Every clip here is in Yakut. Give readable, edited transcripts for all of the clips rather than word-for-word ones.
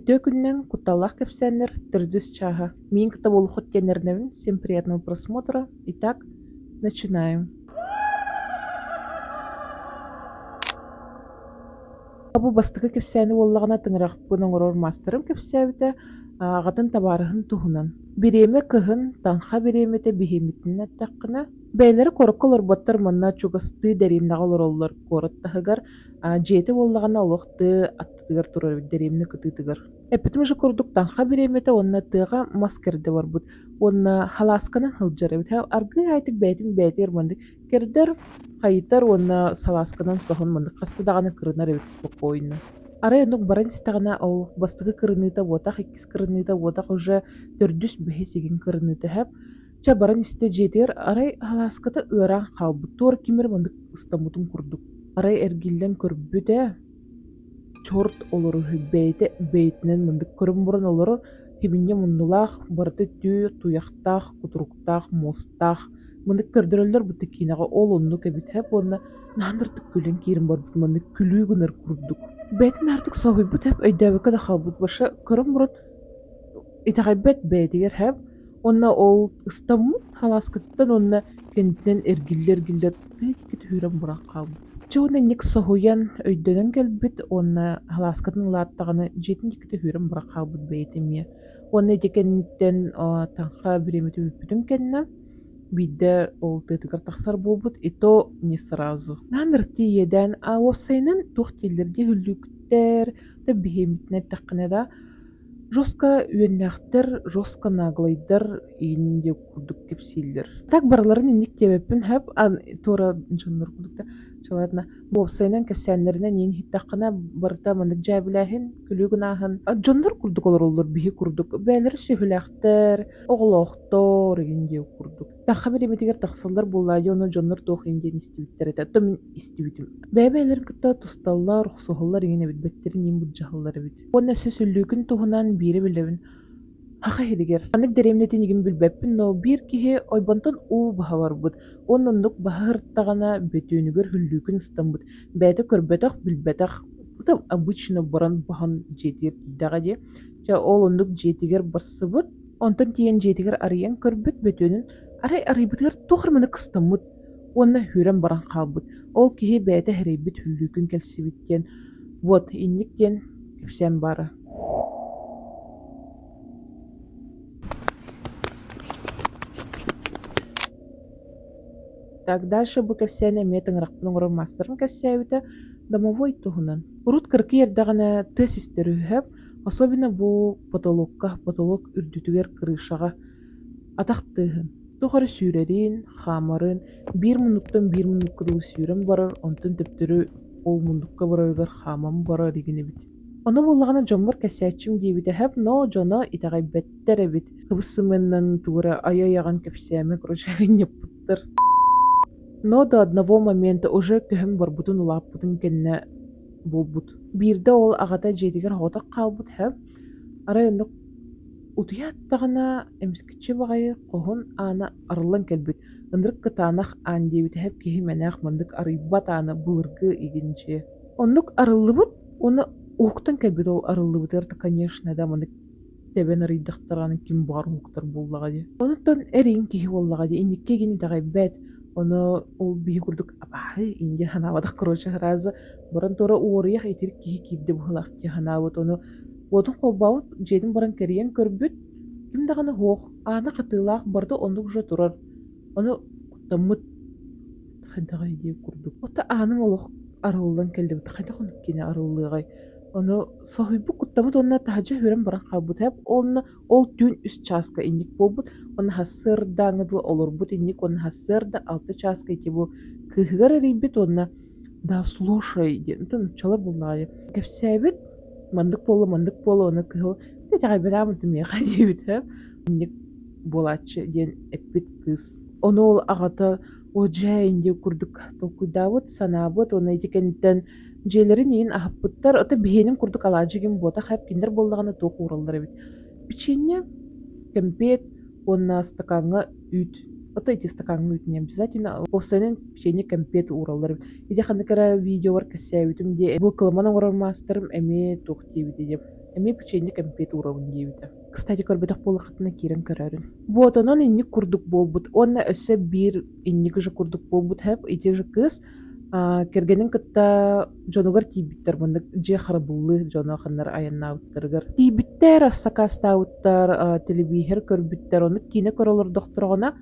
Үтүө күнүнэн кутталлаах кэпсээннэр төрдүс чааһа. Миин кытта буолуоххут диэн эрэнэбин. Всем приятного просмотра. Итак, начинаем. Бу бастакы кэпсээни буоллаҕына тыҥырахпын оҥорор маастарым кэпсээбитэ, аҕатын табаарыһын туһунан. Бириэмэ кыһын, таҥха бириэмэтэ биһиэмитинэн эттэххинэ, бэйэлэрэ куоракка олорботтор манна чугастыы дэриэбинэҕэ олороллор куорат таһыгар, дьиэтэ буоллаҕына олох тыа аттытыгар турар эбит дэриэбинэ кытыытыгар. Эппитим же курдук таҥха бириэмэтэ уонна тыаҕа мас кэрдэ барбыт уонна халаасканан сылдьар эбит. Аргыый аайтык бэйэтин бэйэтигэр маннык Кэрдэр, хайытар уонна салаасканан соһон маннык хаста даҕаны кырынар эбит спокойно. Арай оннук баран истэҕинэ ол бастакы кырыныыта буотах, иккис кырыныыта буотах уже төрдүс, бэһис игин кырыныыта иһэп. Чэ баран истэ дьиэтигэр арай салааската ыараан хаалбыт, туора ким эрэ маннык ыстаммытын курдук. Арай эргиллэн көрбүт ээ, Чорт олорор үһү, бэйэтэ бэйэтинэн мындык көрөн баран олорор, хибинньэ муннулаах, барыта түү туйахтаах, кутуруктаах, муостаах. Мындык көрдөрөллөр бу киинэҕэ ол оннук эбит һэп уонна наһаа күлэн киирэн барбыт маннык күлүү гынар курдук. Бэйэтин аартык соһуйбут һэп өйдөөбөккө да хаалбыт вообще көрөн баран итэҕэйбэт бэйэтигэр һэп уонна ол ыстаммыт халааскатыттан уонна кэннитинэн эргиллэ-эргиллэ тыы түһүүрэн баран хаалбыт. Чэ уонна инник соһуйан, өйдөнөн кэлбит уонна халааскатын ылааттаҕына дьиэтин диэки түһүүрэн баран хаалбыт бэйэтэ эмиэ. Уонна ити кэнниттэн таҥха бириэмэтэ бүппүтүн кэннэ биирдэ ол тыатыгар тахсар буолбут и то не сразу. Наһаа ынырыктыы иэдээн, а уопсайынан туох дииллэр дии үһүллүүктэр, да биһиэмитинэн эттэххинэ да Жестко үөннээхтэр, жестко наглайдар иин диэн курдук кэпсииллэр. Так барыларын инник диэбэппин сөп, туора дьоннор курдук да ладно. Уопсайынан кэпсээннэринэн иин иһиттэххинэ барыта маннык дьээбилээһин, күлүү гынааһын. Дьоннор курдук олороллор биһи курдук. Бэйэлэрэ сүөһүлээхтэр, оҕолоохтор игин диэн курдук. Таха бириэмэтигэр тахсаллар буоллаа дии, ону дьоннор туох иин диэн истибиттэр этэ. Оттон мин истибитим. Бэйэ-бэйэлэрин кытта тусталлар, охсуһаллар иҥин эбит, бэттэрин иин былдьаһаллар эбит. Уонна өссө сүллүүкүн туһунан биири билэбин. Саха иһигэр. Ханнык дэриэбинэтин игин билбэппин, но биир киһи ойбонтон уу баһа барбыт. Уонна оннук баһа ырыттаҕына бөтүөнүгэр сүллүүкүн ыстаммыт. Бэйэтэ көрбөтөх, билбэтэх. Это обычно баран баһан дьиэтигэр тиийдэҕэ дии. Чэ ол оннук дьиэтигэр барсыбыт. Онтон тиийэн дьиэтигэр арыйан көрбүт бөтүөнүн арай арыйбытыгар туох эрэ маны кыстаммыт уонна сүүрэн баран хаалбыт. Ол киһи бэйэтэ сэрэйбит сүллүүкүн кэлсибит диэн вот инник диэн кэпсээн баара. Так дальше бу кэпсээни эмиэ тыҥырахпын оҥорор маастарым кэпсээбитэ домовой туһунан. Урут кыракый эрдэҕинэ тыас истэр үһү, особенно бу потолокка, потолок үрдүтүгэр крышаҕа атах тыаһын. Туох эрэ сүүрэрин, хаамарын, биир муннуктан биир муннукка дылы сүүрэн барар, онтон төптөрү ол муннукка барарыгар хааман барар игин эбит. Ону буоллаҕына дьоммор кэпсээччим диэбитэ сөп, но дьоно итэҕэйбэттэр эбит. Кыбыс-сымыаннан тугу эрэ айа-айаҕын кэпсээмэ, короче, ынньаппыттар. Но до одного момента уже көһөн барбытын улааппытын кэннэ буолбут. Биирдэ ол аҕата дьиэтигэр соҕотох хаалбыт сөп. Арай оннук утуйа аттаҕына эмискэччи баҕайы хоһун аана арыллан кэлбит. Ынырык кытаанах аан диэбитэ сөп киһи мэнээх маннык арыйбат ааны былыргы игин дьиэ. Оннук арыллыбыт уонна уһуктан кэлбит ол арыллыбытыгар да конечно да маннык тэбэн арыйдахтарына ким баҕар уһуктар буоллаҕа дии. Онтон эриин киһи буоллаҕа дии инникки игин итэҕэйбэт. Ону ол биһи курдук абааһы иин диэн санаабатах короче сразу баран туора уоруйах итирик киһи киирдэ быһыылаах дии санаабыт. Ону уотун холбообут дьиэтин баран кэрийэн көрбүт ким даҕаны суох аана хатыылаах барыта оннук уже турар. Ону куттаммыт хайдаҕый диир курдук. Ото ааным олох арыллан кэллибит хайдах оннук киинэ арыллыаҕай. Ону соһуйбут куттаммыт уонна таһырдьа сүүрэн баран хаалбыт эбит. Уонна ол түүн үс чааска инник буолбут. Уонна сарсыардааҥҥы дылы олорбут инник уонна сарсыарда алта чааска ити бу кыыһыгар эрийбит уонна да слушай диэн это нууччалар буоллаҕа дии кэпсээбит маннык буолла маннык буолла уонна кыыһа итэҕэйбэтэҕим миэхэ диэбитэ инник буолааччы диэн эппит кыыс. Ону ол аҕата о дьэ инди курдук толкуйдаабыт, санаабыт уонна ити кэнниттэн дьиэлэрин иин аһаппыттар. Ото биһиэнин курдук алаадьы гин буотах эп кинилэр буоллаҕына туох уураллар эбит. Печенье, кэмпиэт уонна стакаҥҥа үүт. Ото ити стакаҥҥа үүт не обязательно. Уопсайынан печенье, кэмпиэт уураллар эбит. Ити ханнык эрэ видеобар кэпсээбитим дии. Бу кыламан оҥорор маастарым эмиэ туох диэбитэ диэ. Эмиэ печенье кэмпиэт уурабын диэбитэ. Кстати, көрбөтөх буоллаххытына киирэн көрөөрүн. Вот онон инник курдук буолбут уонна өссө биир инник же курдук буолбут хэп ити же кыыс кэргэнин кытта дьонугар тиийбиттэр маннык дьиэ харабыллыы дьоно ханнар айаннаабыттарыгар тиийбиттэр сакаастаабыттар телевизор көрбүттэр оннук киинэ көрө олордохторуна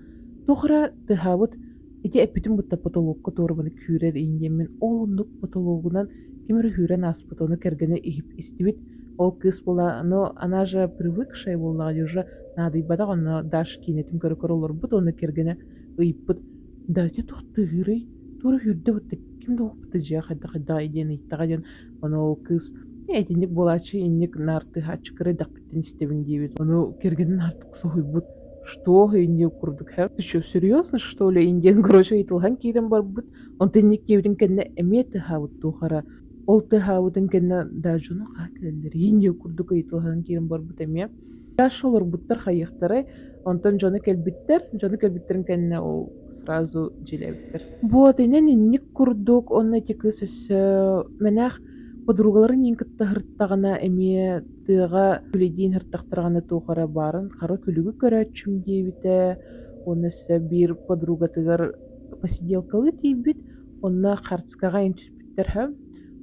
туох эрэ тыаһаабыт ити эппитим бытта потолокка туорабыны күүрэр иин ол оннук потологунан ким эрэ үүрэн ааспыт ону кэргэнэ истибит ол кыыс буола но она же привыкшая буоллаҕа дии уже наадыйбатах онно Даш киинэтин көрө-көрө олорбут уонна кэргэнэ ыйыппыт да ити туох тыаһыырый туора үүрдэ бытта ким да уһуппута дьиэ хайдах-хайдаҕай диэн ыйыттаҕа диэн ону ол кыыс ээ итинник буолааччы инник наар тыаһааччы кыра эрдэхпиттэн истэбин диэбит ону кэргэнин артык соһуйбут что инник курдук ты что серьезно что ли диэн короче ыйытылаһан киирэн барбыт Онтон инник диэбитин кэннэ эмиэ тыаһаабыт туох эрэ. Ол тыаһаабытын кэннэ да дьоно хаһа кэлэллэрий диэн курдук ыйыталаһан киирэн барбыт эмиэ. Дальше олорбуттар хайыахтарай, онтон дьоно кэлбиттэр, дьоно кэлбиттэрин кэннэ ол сразу дьиэлээбиттэр. Вот инэн инник курдук уонна ити кыыс өссө мэнээх подругаларын иин кытта сырыттаҕына эмиэ тыаҕа күлэйдиин сырыттахтараҕына туох эрэ баарын хара күлүгү көрөөччүм диэбитэ уонна өссө биир подругатыгар посиделкалыы тиийбит, онно Хартскаҕа эн түспүттэр һэ.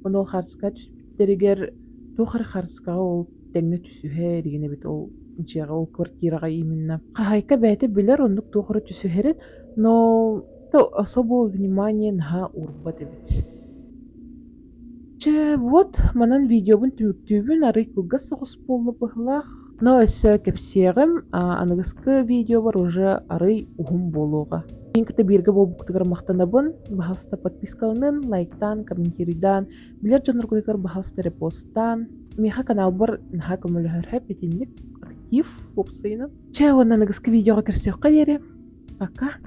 Ону ол Хартскаҕа түспүттэригэр туох эрэ Хартскаҕа ол тэҥҥэ түсүһэр игин эбит ол дьиэҕэ, ол квартираҕа именно. Хаһаайка бэйэтэ билэр оннук туох эрэ түсүһэрин, но то особого внимания наһаа уурбат эбит. Чэ, вот, манан видеобун түмүктүүбүн, арый кылгас соҕус буолла быһыылаах. Но өссө кэпсиэҕим, аныгыскы видеобар уже арый уһун буолуоҕа. Мин кытта бииргэ буолбуккутугар махтанабын. Баһаалыста подпискаланын, лайктаан, комментируйдаан, билэр дьонноргутугар баһаалыста репостаан. Миэхэ каналбар наһаа көмөлөһөр итинник актив уопсайынан. Чэ, уонна аныгыскы видеоҕа көрсүөххэ диэри. Пока!